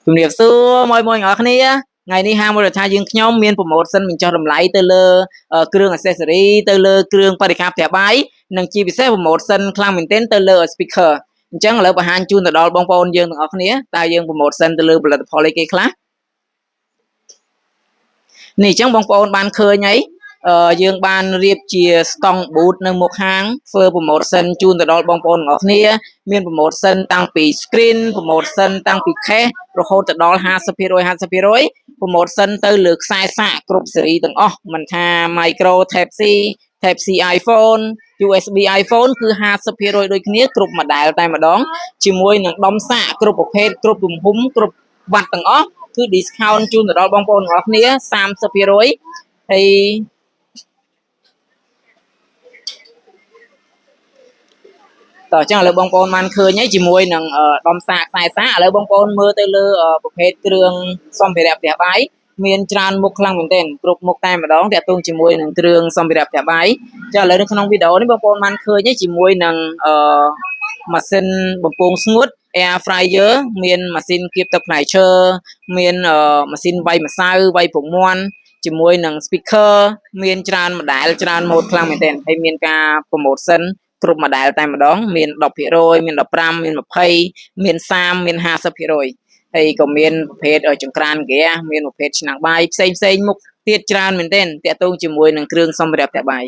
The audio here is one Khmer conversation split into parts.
ជំរាបសួរមួយមួយអ្នកនរគ្នាថ្ងៃនេះហាងមូលដ្ឋានយើងខ្ញុំមាន promotion បញ្ចុះតម្លៃទៅលើគ្រឿង accessory ទៅលើគ្រឿងបរិក្ខារផ្ទះបាយនិងជាពិសេស promotion ខ្លាំងមែនទែនទៅលើ speaker អញ្ចឹងឥឡូវបង្ហាញជូនទៅដល់បងប្អូនយើងទាំងអស់គ្នាតើយើង promotion ទៅលើផលិតផលអីគេខ្លះនេះអញ្ចឹងបងប្អូនបានឃើញហើយយើងបានរៀបជាស្តង់ booth នៅមុខហាងធ្វើ promotion ជូនទៅដល់បងប្អូនទាំងអស់គ្នាមាន promotion តាំងពី screen promotion តាំងពី case រហូតទៅដល់50% 50% promotion ទៅលើខ្សែសាកគ្រប់ស៊េរីទាំងអស់មិនថា micro Type C Type C iPhone USB iPhone គឺ50%ដូចគ្នាគ្រប់ model តែម្ដងជាមួយនឹងដុំសាកគ្រប់ប្រភេទគ្រប់ទំហំគ្រប់វ៉ាត់ទាំងអស់គឺ discount ជូនទៅដល់បងប្អូនទាំងអស់គ្នា30%ហើយតោះអញ្ចឹងឥឡូវបងប្អូនបានឃើញហើយជាមួយនឹងដុំសាកខ្សែសាកឥឡូវបងប្អូនមើលទៅលើប្រភេទគ្រឿងសម្ភារៈផ្ទះបាយមានច្រើនមុខខ្លាំងមែនទែនគ្រប់មុខតែម្ដងតាក់ទងជាមួយនឹងគ្រឿងសម្ភារៈផ្ទះបាយចាឥឡូវនៅក្នុងវីដេអូនេះបងប្អូនបានឃើញហើយជាមួយនឹងអឺម៉ាស៊ីនបំពងស្ងួត air fryer មានម៉ាស៊ីនគៀបទឹកផ្លែឈើមានម៉ាស៊ីនវាយម្សៅវាយពងមាន់ជាមួយនឹង speaker មានច្រើន model ច្រើនម៉ូដខ្លាំងមែនទែនហើយមានការ promotion គ្រប់ model តែម្ដងមាន10%មាន15មាន20មាន30មាន50%ហើយក៏មានប្រភេទចង្ក្រានហ្គាសមានប្រភេទឆ្នាំងបាយផ្សេងផ្សេងមុខទៀតច្រើនមែនទែនតាក់ទងជាមួយនឹងគ្រឿងសម្ភារៈផ្ទះបាយ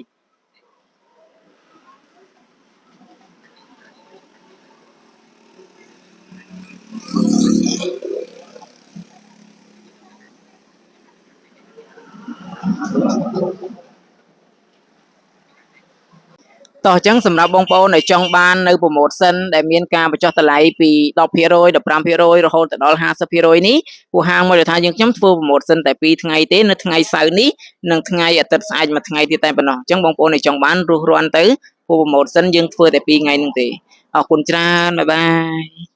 តោះអញ្ចឹងសម្រាប់បងប្អូនដែលចង់បាននៅ promotion ដែលមានការបញ្ចុះតម្លៃពី10% 15%រហូតទៅដល់50%នេះពួកហាងមួយថាយើងខ្ញុំធ្វើ promotion តែ2ថ្ងៃទេនៅថ្ងៃសៅរ៍នេះនិងថ្ងៃអាទិត្យស្អែកមួយថ្ងៃទៀតតែប៉ុណ្ណោះអញ្ចឹងបងប្អូនដែលចង់បានរុះរាន់ទៅពួក promotion យើងធ្វើតែ2ថ្ងៃហ្នឹងទេអរគុណច្រើន bye bye.